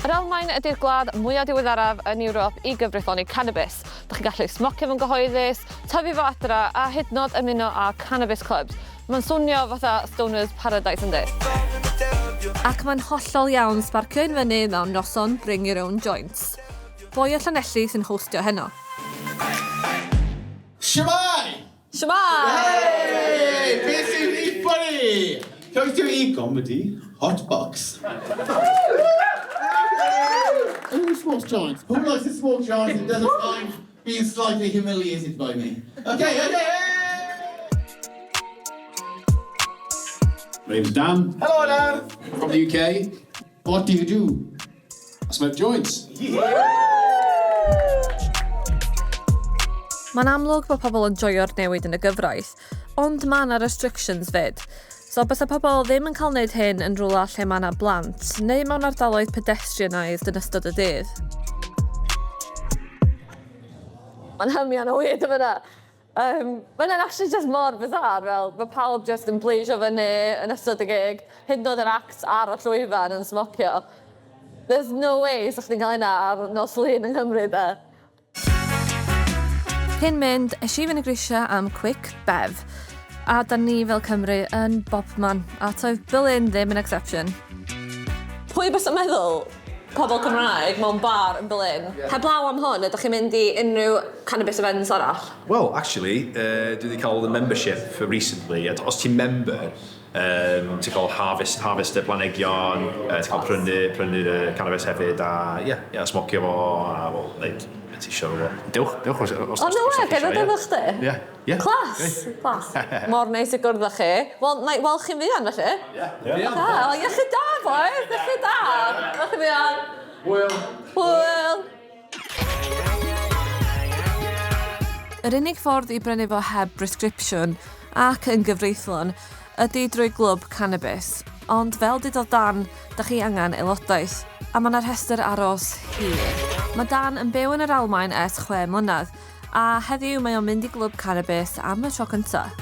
Yr Almaen ydy'r gwlad mwyaf diweddaraf yn Ewrop i gyfreithloni cannabis. Dych chi'n gallu smocio fo'n gyhoeddus, tyfu fo adra a hyd yn oed ymuno â cannabis clubs. Mae'n swnio fatha stoner's paradise yndi? Ac mae'n hollol iawn sbarcio un fyny mewn noson bring your own joints. Boi o Llanelli sy'n hostio heno. Shwmae! Shwmae! Hey! Beth yw hi funny? Croeso i Gomedi Hot Box. Who smokes joints? Who likes to smoke joints and doesn't mind being slightly humiliated by me? Okay, okay! My name's Dan. Hello, Dan. From the UK. What do you do? I smoke joints. Mae'n amlwg bod pobl yn joio'r newid yn y gyfraith, ond mae yna restrictions fyd. So bysa pobl ddim yn cael wneud hyn yn rhywle lle mae yna blant, neu mewn ardaloedd pedestrianised yn ystod y dydd. Mae'n hymian o weed yn fan'na. Yym, ma' hynna'n actually just mor bizarre, fel ma' pawb just yn blazio fyny yn ystod y gig, hyd yn oed yr acts ar y llwyfan yn smocio. There's no way 'sa chdi'n cael hynna ar nos Lun yng Nghymru de. Cyn mynd, es i fyny grisiau am quick bev. A da ni fel Cymru yn bobman, a toedd Berlin ddim yn exception. Pwy bysa'n meddwl pobl Cymraeg mewn bar yn Berlin? Heblaw am hwn, ydych chi'n mynd i unrhyw cannabis events arall? Wel, actually, dwi 'di cael the membership recently, a os ti'n member, um, ti'n cael harvest, harvest y planhigion, ti'n cael prynu, prynu y cannabis hefyd, a ie, yeah, yeah, smocio fo, a wel, neud beth ti isio efo fo. Dewch, dewch os, os, O, no os, os way, dach chi ga i isio, ddod ie. efo chdi? Ie, ie. Class, class. Mor neis i gwrdd â chi. Wel, na i weld chi'n fuan felly. Ie, ie. Da, wel, iechyd da, bois, iechyd da. Wela chi fuan. Hwyl. Hwyl. Yr unig ffordd i brynu fo heb bresgripsiwn ac yn gyfreithlon ydy drwy glwb canabis, ond fel dudodd Dan, da chi angen aelodaeth, a mae 'na rhestr aros hir. Mae Dan yn byw yn yr Almaen ers 6 mlynedd, a heddiw mae o'n mynd i glwb canabis am y tro cynta'.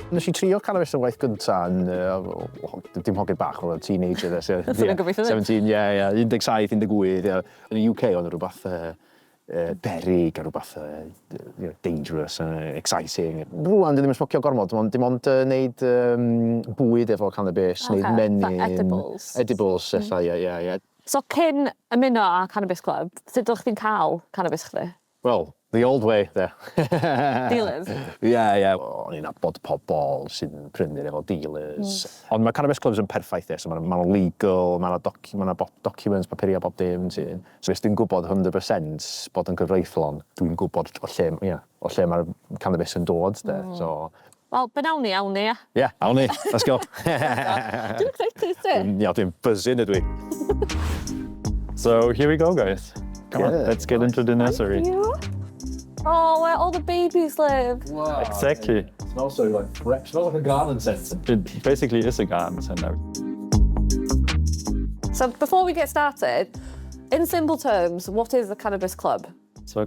Nes i trio cannabis yn waith gynta yn uh, dim hogyn bach, oedd teenager. So, yeah, 17, yeah, yeah, 17, 18, yeah. Yn y UK oedd rhywbeth beryg a rhywbeth you know, dangerous and exciting. Rwan, dwi ddim yn smocio gormod, dim ond, dim ond neud um, bwyd efo cannabis, okay. neud menyn. Edibles. Edibles, mm. ie, ie, ie. So cyn ymuno â Cannabis Club, sut o'ch chdi'n cael cannabis chdi? Well, the old way there. Dealers? Ie, ie. O'n i'n nabod pobl sy'n prynu efo dealers. Ond mae cannabis clubs yn perffaith, ie. So mae'n ma legal, mae'n doc, ma documents, papuriau, bob dim. Ti'n. So os dwi'n gwybod 100% bod yn gyfreithlon, dwi'n gwybod o lle, yeah, o lle mae'r cannabis yn dod. De. So, Wel, be nawn ni, awn ni, ia? Ie, yeah, awn ni. Let's go. Dwi'n excited, ti? Ia, dwi'n buzzing ydw i. So here we go, guys. Come on, Yeah. let's get into the nursery. You? Oh, where all the babies live. Wow. Exactly. Smells so like fresh. Smells like a garden centre. It basically is a garden center. So before we get started, in simple terms, what is the Cannabis Club? So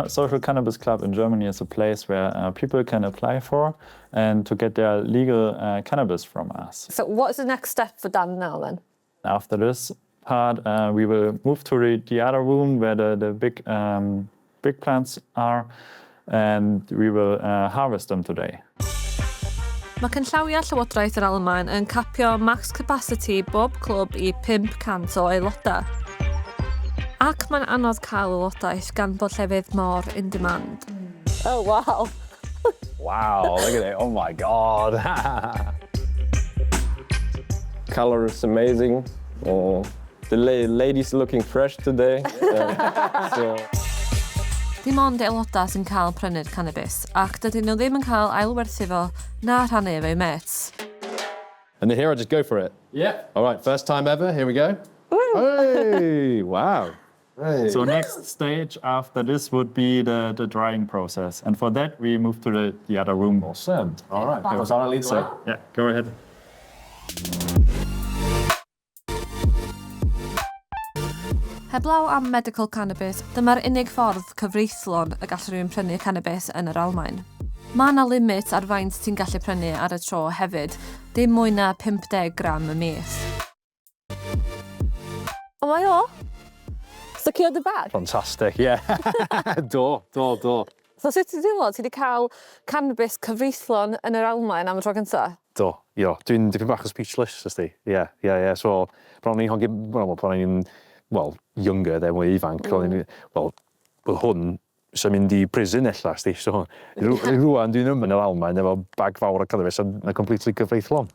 Social Cannabis Club in Germany is a place where people can apply for and to get their legal cannabis from us. So what's the next step for Dan now then? After this part, we will move to the other room where the big plants are, and we will harvest them today. Mae cynllawiau Llywodraeth yr Almaen yn capio max capacity bob clwb i 500 o aelodau. Ac mae'n anodd cael aelodaeth gan bod llefydd mor in demand. Oh, wow. Wow, look at it. Oh my God. Color is amazing. The ladies looking fresh today. So. Dim ond aelodau sy'n cael prynu'r cannabis, ac dydyn nhw ddim yn cael ailwerthu fo na rhannu efo'u mates. And then here I just go for it. Yeah. All right, first time ever. Here we go. Hey, wow. So next stage after this would be the drying process. And for that, we move to the other room. Awesome. All right. Okay, lead the way? Yeah, go ahead. Heblaw am medical cannabis, dyma'r unig ffordd cyfreithlon y gall rhywun prynu cannabis yn yr Almaen. Mae yna limit ar faint ti'n gallu prynu ar y tro hefyd, dim mwy na 50 gram y mis. Ond mae o. Secured the bag. Fantastic, ie. Yeah. Do, do, do. So sut ti'n teimlo? Ti wedi cael cannabis cyfreithlon yn yr Almaen am y tro cyntaf? Do, io. Dwi'n dipyn bach o speechless, ysdi. Ie. So, pan o'n i'n hogyn, well, pan o'n i'n, well, younger, then, mwy ifanc, o'n i'n, well, oedd hwn sy'n mynd i prison ella, sti. So, rwan dwi'n yma yn yr Almaen efo bag fawr o cannabis yn completely cyfreithlon.